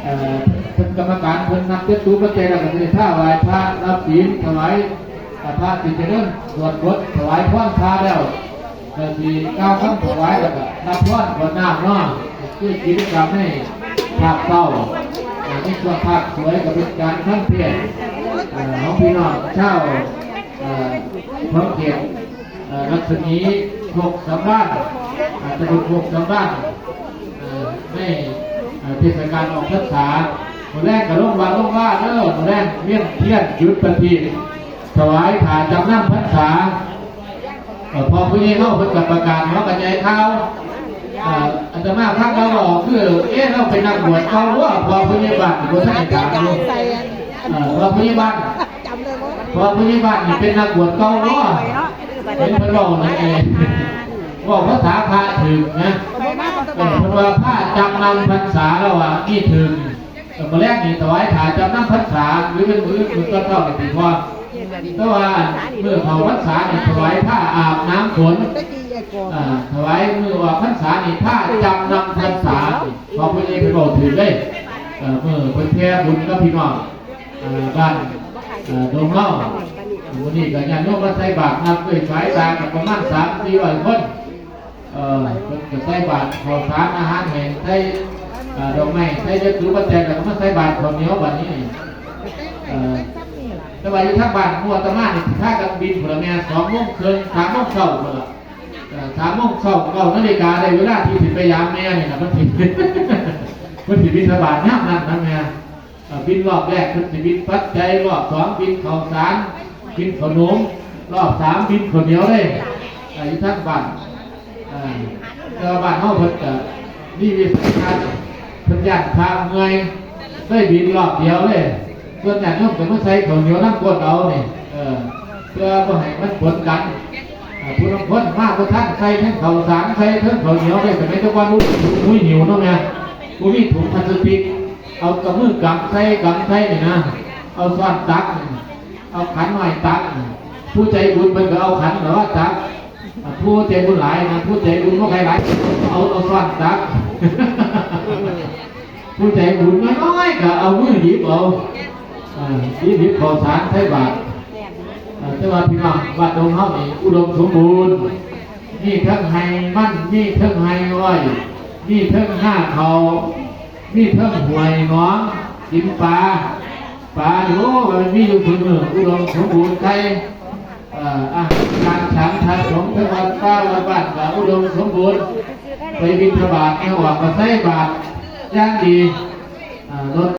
ເອີ ເພິ່ນກຳມະການເພິ່ນນັບຈະຕຸປັດໄຈ ແລ້ວກໍຊິໄດ້ພາໄຫວ້ພະ ຮັບສິນ ຖວາຍ ອາ ພະສິນຈະເລີນ ສວດບົດ ຖວາຍພອນພະແລ້ວ ກໍຊິກ່າວຄຳຖວາຍ ແລ້ວກໍຮັບພອນກວດນ້ຳເນາະ. ຄືກິດຈະກຳໃນພາກເຊົ້າ ໃນຊ່ວງພາກສວຍ ກໍເປັນການຟັງເທດ ເອີ ຂອງພີ່ນ້ອງຊາວ ເອີ ຂອງເຂດ ເອີ ລັດສະໝີໂຄກສຳລານ ເອີ ຕຳບົນໂຄກສຳລານ ເອີ ໃນ ເອີ ເທດສະການອອກພັນສາ. ມື້ແລງກໍລົງວັດລົງວາເດີ ມື້ແລງວຽນທຽນ ຈຸດປະທີບ ຖວາຍຜ້າຈຳນຳພັນສາ. ເອີ ພໍ່ຜູ້ໃຫຍ່ເຮົາເພິ່ນກໍປະກາດຫົວກະໃຫຍ່ຂ່າວ. ເອີ ອາດຕະມາຟັງລາວເວົ້າຄື ເອະ ລາວເປັນນັກບວດເກົ່າບໍ່? ພໍ່ຜູ້ໃຫຍ່ບ້ານບໍ່ທັນໄດ້ຖາມຢູ່. ເອີ ພໍ່ຜູ້ໃຫຍ່ບ້ານ ຈຳໄດ້ບໍ່? ພໍ່ຜູ້ໃຫຍ່ບ້ານນີ້ເປັນນັກບວດເກົ່າບໍ່? ເຫັນເພິ່ນເວົ້ານັ້ນເອງ ເວົ້າພາສາພະຖືກນະ. ເອີ ເພິ່ນວ່າຜ້າຈຳນຳພັນສາ ລາວວ່າມີຖືກ. ເອີ ມື້ແລງນີ້ຖວາຍຜ້າຈຳນຳພັນສາ ຫຼືເປັນມື້ອື່ນມື້ຕອນເຊົ້ານີ້ຕິພໍ່? ແຕ່ວ່າມື້ເຂົ້າພັນສານີ້ຖວາຍຜ້າອາບນ້ຳຝົນ ອາ ຖວາຍມື້ອອກພັນສານີ້ຜ້າຈຳນຳພັນສາ. ພໍ່ຜູ້ໃຫຍ່ເພິ່ນເວົ້າຖືກເດ້. ເອີ ມື້ເພິ່ນແຜ່ບຸນກັບພີ່ນ້ອງ ເອີ ບ້ານ ເອີ ດົງເຮົາ ມື້ນີ້ກໍຍາດໂຍມມາໃສ່ບາດ ນັບດ້ວຍສາຍຕາກໍປະມານສາມສີ່ຮ້ອຍຄົນ. ເອີ ເພິ່ນກໍໃສ່ບາດເຂົ້າສານອາຫານແຫ້ງ ໃສ່ ເອີ ດອກໄມ້ ໃສ່ຈະຕຸປັດໄຈ ແລ້ວກໍມາໃສ່ບາດເຂົ້າໜຽວບາດນີ້. ເອີ ແຕ່ວ່າຢູ່ທາງບ້ານໝູ່ອາດຕະມານີ້ ພາກັນບິນພຸ້ນລະແມ່ ສອງໂມງເຄິ່ງ ສາມໂມງເຊົ້າພຸ້ນລະ. ເອີ ສາມໂມງເຊົ້າ ເກົ້ານາລິກາ ໄດ້ເວລາທີ່ຊິໄປຢາມແມ່ນີ້ນະ ເພິ່ນຊິ ເພິ່ນຊິບິນທະບາດຍາມນັ້ນນະແມ່. ເອີ ບິນລອບແລກເພິ່ນຊິບິນປັດໄຈ ລອບສອງບິນເຂົ້າສານ ບິນເຂົ້າໜົມ ລອບສາມບິນເຂົ້າໜຽວເດ້. ເອີ ຢູ່ທາງບ້ານ ເອີ ແຕ່ວ່າບ້ານເຮົາເພິ່ນກະມີວິໄສທັດ ເພິ່ນຢ້ານພະເມື່ອຍ ເລີຍບິນລອບດຽວເລີຍ. ສ່ວນຍາດໂຍມກໍມາໃສ່ເຂົ້າໜຽວນຳກົ້ນເອົານີ້ ເອີ ເພື່ອບໍ່ໃຫ້ມັນປົນກັນ. ເອີ ຜູ້ລາງຄົນມາບໍ່ທັນ ໃສ່ເທິງເຂົ້າສານ ໃສ່ເທິງເຂົ້າໜຽວເດ້. ສະໄໝແຕ່ກ່ອນບໍ່ມີຖົງມຸ້ຍຫິ້ວເນາະແມ່ ບໍ່ມີຖົງພລາສຕິກ ເອົາກຳມືກຳໃສ່ ກຳໃສ່ນີ້ນະ ເອົາຊ້ອນຕັກ ເອົາຂັນນ້ອຍຕັກ. ຜູ້ໃຈບຸນເພິ່ນກໍເອົາຂັນແບບວ່າຕັກ. ຜູ້ໃຈບຸນຫຼາຍນະ ຜູ້ໃຈບຸນບໍ່ໃຄ່ຫຼາຍ ເອົາ ເອົາຊ້ອນຕັກ. ຜູ້ໃຈບຸນນ້ອຍໆກໍເອົາມືຫຍິບເອົາ ເອີ ຫຍິບ ຫຍິບເຂົ້າສານໃສ່ບາດ. ເອີ ແຕ່ວ່າພີ່ນ້ອງວັດດົງເຮົານີ້ອຸດົມສົມບູນ ມີເທິງໄຮ່ມັນ ມີເທິງໄຮ່ອ້ອຍ ມີເທິງນາເຂົ້າ ມີເທິງຫ້ວຍໜອງກິນປາ. ປານີ້ ໂອ້ ມັນມີຢູ່ທຸກມື້ ອຸດົມສົມບູນໄຄ. ເອີ ອາຫານການສັນພະສົງເທິງວັດປ່າວັດບ້ານກໍອຸດົມສົມບູນ. ໄປບິນທະບາດແມ່ອອກກໍໃສ່ບາດຢ່າງດີ. ເອີ ລົດ